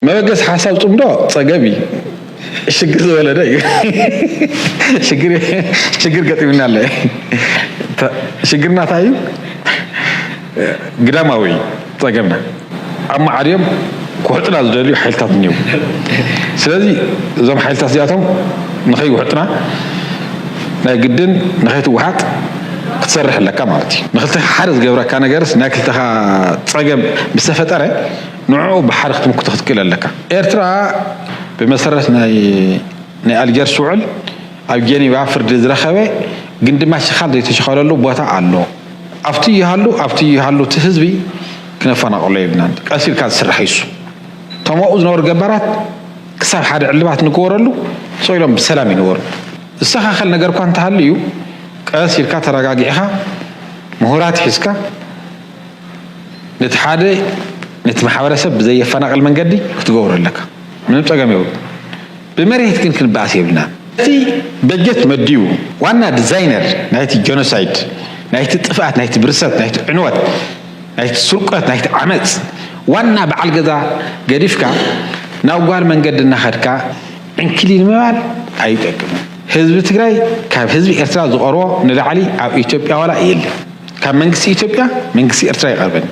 መበገሲ ሓሳብ ጽምዶ ጸገም እዩ። ሽግር ዝወለደ እዩ። ሽግር ሽግር ገጢሙና ኣሎ። ሽግርና እንታይ እዩ? ግዳማዊ ጸገምና ኣብ ማዕድዮም ክውሕጥና ዝደልዩ ሓይልታት እኒው። ስለዚ እዞም ሓይልታት እዚኣቶም ንኸይውሕጥና ናይ ግድን ንኸይትወሓጥ ክትሰርሕ ኣለካ ማለት እዩ። ንክልተኻ ሓደ ዝገብረካ ነገርስ ናይ ክልተኻ ጸገም ምስ ተፈጠረ ንዕኡ ብሓደ ክትምክቶ ክትክእል ኣለካ። ኤርትራ ብመሰረት ናይ ናይ ኣልጀርስ ውዕል ኣብ ጀኔቫ ፍርዲ ዝረኸበ ግን ድማ ሽኻል ዘይተሸኸለሉ ቦታ ኣሎ። ኣብቲ ይሃሉ ኣብቲ ይሃሉ እቲ ህዝቢ ክነፈናቕሎ የብልናን። ቀስ ኢልካ ዝስራሕ ይሱ እቶም ኣብኡ ዝነበሩ ገባራት ክሳብ ሓደ ዕልባት ንግበረሉ ስቕ ኢሎም ብሰላም ይንበሩ። ዝሰኻኸል ነገር እኳ እንተሃሉ እዩ ቀስ ኢልካ ተረጋጊዕኻ ምሁራት ሒዝካ ነቲ ሓደ ነቲ ማሕበረሰብ ብዘየፈናቕል መንገዲ ክትገብሮ ኣለካ። ምንም ጸገም የብሉ። ብመሬት ግን ክንበኣስ የብልና። እቲ በጀት መዲቡ ዋና ዲዛይነር ናይቲ ጀኖሳይድ ናይቲ ጥፍኣት ናይቲ ብርሰት ናይቲ ዕንወት ናይቲ ስርቆት ናይቲ ዓመፅ ዋና በዓል ገዛ ገዲፍካ ናብ ጓል መንገዲ እናኸድካ ዕንክሊል ምባል ኣይጠቅምን። ህዝቢ ትግራይ ካብ ህዝቢ ኤርትራ ዝቐርቦ ንላዕሊ ኣብ ኢትዮጵያ ዋላ የለን። ካብ መንግስቲ ኢትዮጵያ መንግስቲ ኤርትራ ይቐርበን።